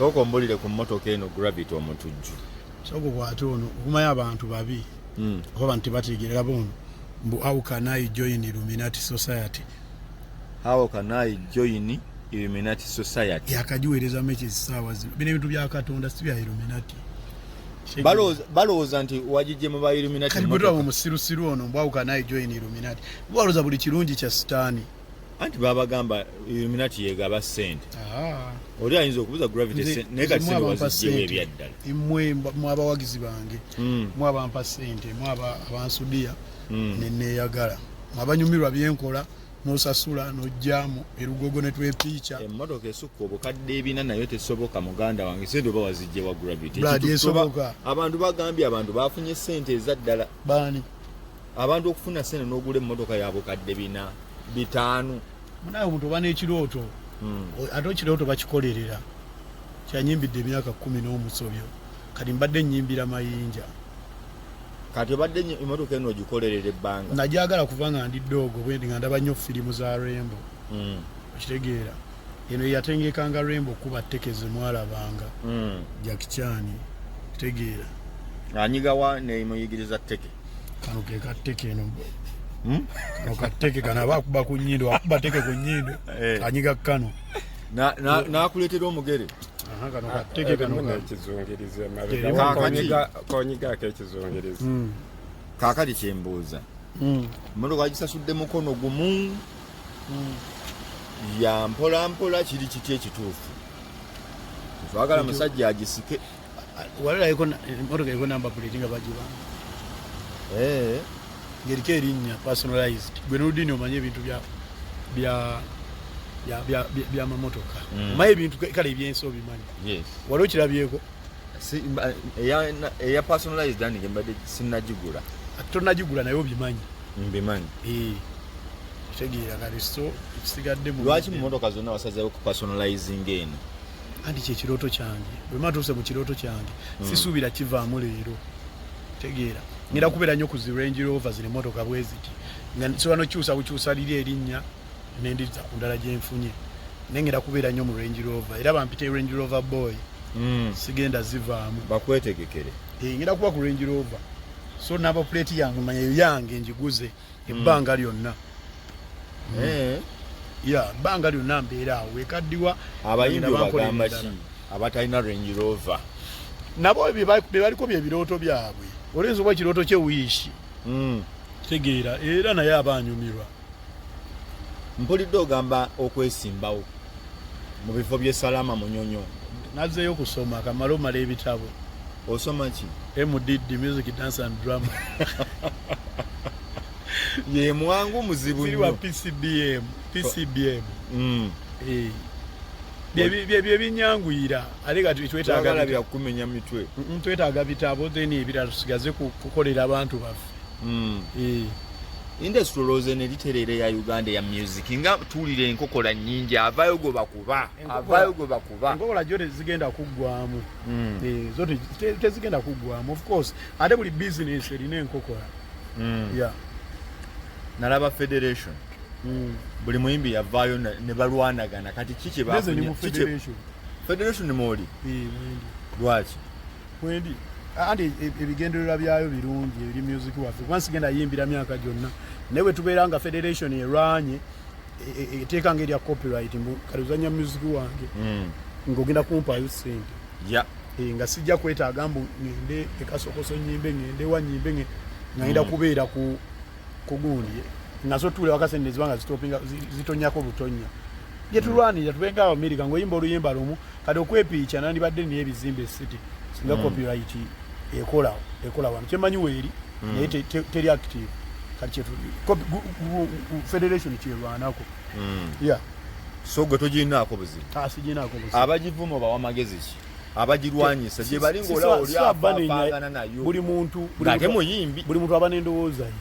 Sooka ombulire ku mmotoka eno, Gravity Omutujju. Sooka okwate ono, okumanya abantu babi oba abantu tebategeera. Ono mbu, "How can I join Illuminati Society?" "How can I join Illuminati Society?" Yakagiweerezamu ekisaawa zino. Bino ebintu bya Katonda, si bya Illuminati. Balowooza nti wagijje mu ba Illuminati. Kati bwe tulaba omusirusiru ono mbu, "How can I join Illuminati?" Balowooza buli kirungi kya Sitaani. Anti babagamba Illuminati yegaba ssente. Oli ayinza okubuza Gravity, naye kati nze sente mwabampa wazijjewo ssente. Ebyaddala. Mmwe mwabawagizi bange, mwabampa ssente, mwaba abansudiya neneeyagala, mwabanyumirwa byenkola, nosasula nojjamu erugogo netwepiica. Emmotoka esukka 400,000 nayo tesoboka, muganda wange. Sente oba wazijje wa, Gravity? Blood esoboka. Abantu bagambye abantu bafunye sente ezaddala. Baani? Abantu okufuna sente n'ogula emmotoka ya 400,000, 500. Munaye, omuntu oba n'ekirooto, ate ekirooto bakikolerera. Kyanyimbidde emyaka 10 n'omusobyo, kati mbadde nyimbira mayinja. Kati obadde emmotoka eno ogikolerera ebbanga? Najagala kuva nga ndi ddoogo bwendi, nga ndaba nnyo firimu za Rambo. Okitegeera, eno yatengekanga Rambo kuba tekeze mwalabanga Jackie Chan, kitegeera? Anyigawa nemuyigiriza tteke? Kano ke katteke eno. Kano katteke kano, aba akuba ku nnyindo, akuba teke ku nnyindo. Anyiga kano. N'akuleetera omugere. Aha, kano katteke kano. Erimu Kano n'ekizungirizi Erimu. emabega. Kaakati. Konyigako ekizungirizi. Kaakati kyembuuza, emmotoka gisasudde mukono gumu, ya mpola mpola, kiri kiki ekituufu? Twagala musajja agisike. Walirayiko emotoka eriko number plate nga bagibanga ng'eriko erinnya personalized. Gwe noludini omanye ebintu byamamotoka, omanyi ebintu kale ebyensi obimanyi. Yes. Wali okirabyeko? Eya personalized ange mbadde sinnagigula. Ate tonagigula naye obimanyi. Mbimanyi. Eh, kitegeera kati so ekisigadde mu Lwaki mu motoka zonna wasazeewo ku personalizing eno? Anti kyekirooto kyange. Bwe matuuse mu kirooto kyange, sisuubira kivaamu leero, tegeera? Ngenda kubeera nnyo ku zi Range Rover, zino emotoka bwe ziti, nga nsobola nokyusa bukyusa liri erinnya nendiza ku ndala gyenfunye, naye ngenda kubeera nnyo mu Range Rover, era bampite Range Rover boy. Sigenda zivaamu. Bakwetegekere. Eh, ngenda kuba ku Range Rover, so number plate yange manya eyo yange, njiguze ebbanga lyonna. Ya, ebbanga lyonna mbeera awo wekaddiwa. Abayimbi Bagenda bankolera obagamba endala. ki abatalina Range Rover? Nabo bye baliko bye birooto byabwe. Olinza oba ekirooto kye Wish, tegeera? Era naye aba anyumirwa. Mpulidde ogamba okwesimbawo mu bifo by'esalama Munyonyo. Nazzeeyo okusoma, kamale omala ebitabo. Osoma ki? MDD, music, dance and drama. Ye mwangu muzibu Ziri wa nnyo. PCBM, PCBM. Eh. Bye binyanguyira, ate kati twetaaga Twagala byakumenya mitwe. Twetaaga bitabo, then ebirala tusigaze kukolera abantu baffe. Eh. Industry olowooza eno eritereera eya Uganda eya music, nga tuwulira enkokola nnyingi, avaayo gwe bakuba, avaayo gwe bakuba? Enkokola gyo tezigenda kuggwamu. Eh, zo tezigenda kuggwamu, of course, ate buli business erina enkokola. Yeah. Nalaba federation, buli muyimbi yavaayo ne balwanagana. Kati ki kye Neze ni mu bafunye? Federation. Federation mwoli? Eh, mwendi. Lwaki? Mwendi, anti ebigendererwa byayo birungi eri music waffe, kuba nsigenda yimbira myaka gyonna, naye bwe tubeera nga federation erwanye eteeka nga erya copyright, mbu kati ozanya music wange ng'ogenda kumpaayo ssente. Eh, nga sijja kwetaaga mbu ngende ekasokoso nyimbe, ngende wa nyimbe, nga ngenda kubeera ku gundi, nga so tuule waka, sente ziba nga zitopinga zitonyako butonya. Gye tulwanirira tube nga America, ng'oyimba oluyimba lumu. Kati okwepiica nandibadde nina ebizimbe city singa copyright ekola wano. Kyemanyi weeri, naye teri active. Kati federation kyerwanako, yeah. So gwe togirinaako buzibu? Siginaako buzibu. Abagivuma obawa magezi ki, abagirwanyisa gye bali ng'olaba oli afaafaagana nayo Buli muntu buli ng'ate muntu muyimbi? Buli muntu aba n'endowooza ye,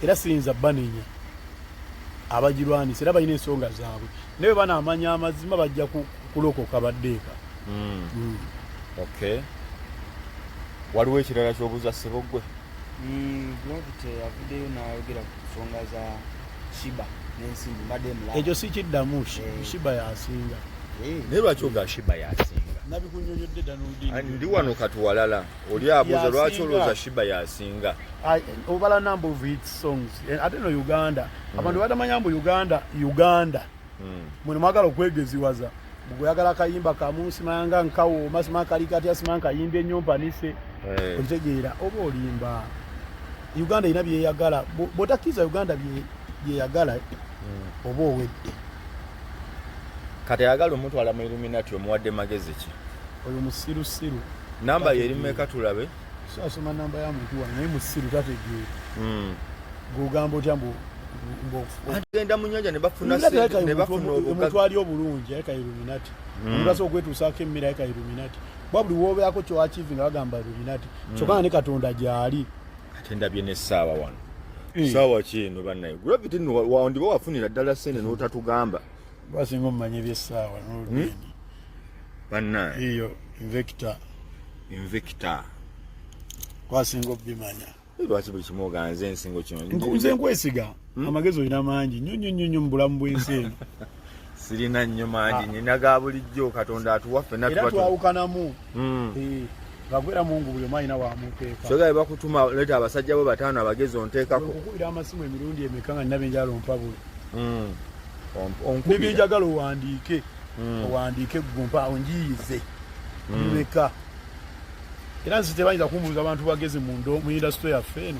era siyinza banenya abagirwanisa, era balina ensonga zaabwe, naye bwe banaamanya amazima bajja kulokoka badde eka. Okay, waliwo ekirala kyobuuza, ssebo ggwe? Gravity avuddeyo n'ayogera ku nsonga za Sheebah n'ensimbi, mbadde mulaba. Ekyo si kiddamu. Eh. Sheebah yasinga. Naye lwaki oga Sheebah yasinga? Nabikunyonyodde dda n'oludini. Ndi wano katuwalala oli abuuza lwaki Yasinga. olowooza Shiba yasinga. Obala number of hit songs. Ate no Uganda abantu batamanya mbu Uganda Uganda mwene mwagala okwegeziwaza bweyagala akayimba kamu simanga nkawooma simanga kali katya simanga kayimba ennyo mpanise. Okitegeera oba olimba. Uganda erina byeyagala. Bw'otakkiriza Uganda byeyagala oba owedde. Kati ayagala omutwala mu Illuminati omuwadde magezi ki? Oyo musirusiru. Namba ye eri mmeka tulabe? Sasoma namba ya muntu wange naye musiru tategeera. Gw'ogamba otya mbu Agenda mu nnyanja ne bafuna ssente ne bafuna obugagga. Omuntu ali obulungi aleka Illuminati. Omuntu asobola okwetuusaako emmere aleka Illuminati. Kuba buli w'obeerako ky'oachieve nga bagamba Illuminati. Kyokka nga ne Katonda gy'ali. Ate ndabye n'essaawa wano. Ssaawa ki eno bannaye? Gravity nno wandiba wafunira ddala ssente n'otatugamba. Lwasinga omumanya eby'essaawa n'olugendo. Bannaye. Eyo Invicta. Invicta. Lwasinga obimanya. Lwaki buli kimu oganze ensingo kino? Nze nkwesiga. Amagezi olina mangi nnyo nnyo nnyo nnyo mu bulamu bw'ensi eno. Sirina nnyo mangi, nnina ga bulijjo Katonda atuwa ffenna Era tuba twawukanamu. Bagwera Mungu buli omu alina wamuteeka. Soga bwe bakutuma leeta abasajja bo bataano abagezi onteekako. Nkukubira amasimu emirundi emeka nga nina byenjagala ompabule. Onkubira. Ne byenjagala owandiike. Owandiike gumpa onjiyize. Bimeka. Era nsi tebayinza kumbuuza abantu bagezi mu industry yaffe eno.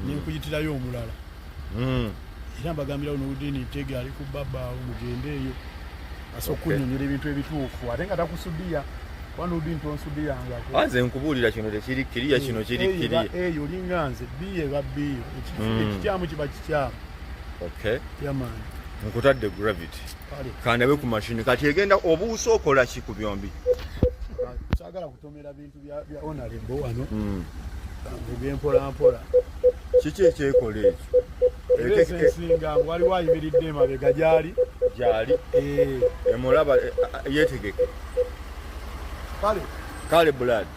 Ne nkuyitirayo omulala. Era mbagambirawo n'Oludini Ntege ali ku baba awo mugende eyo. Asobola okunnyonnyola ebintu ebituufu ate nga takusudiya. Kuba Nurdin tonsudiyangako. Nze nkubuulira kino tekiri kiriya, kino kiri kiriya. Eyo olinga nze, B eba B. Ekikyamu kiba kikyamu. Yeah, man. Nkutadde Gravity. Kale. Kandabe ku mashini kati egenda obuusa okola ki ku byombi? Saagala kutomera bintu bya honorable wano. Nvuge mpola mpola. Kiki ekyekola ekyo? Era ensinga waliwo ayimiridde emabega gy'ali. Gy'ali. Emulaba yeetegeke. Kale. Kale blood.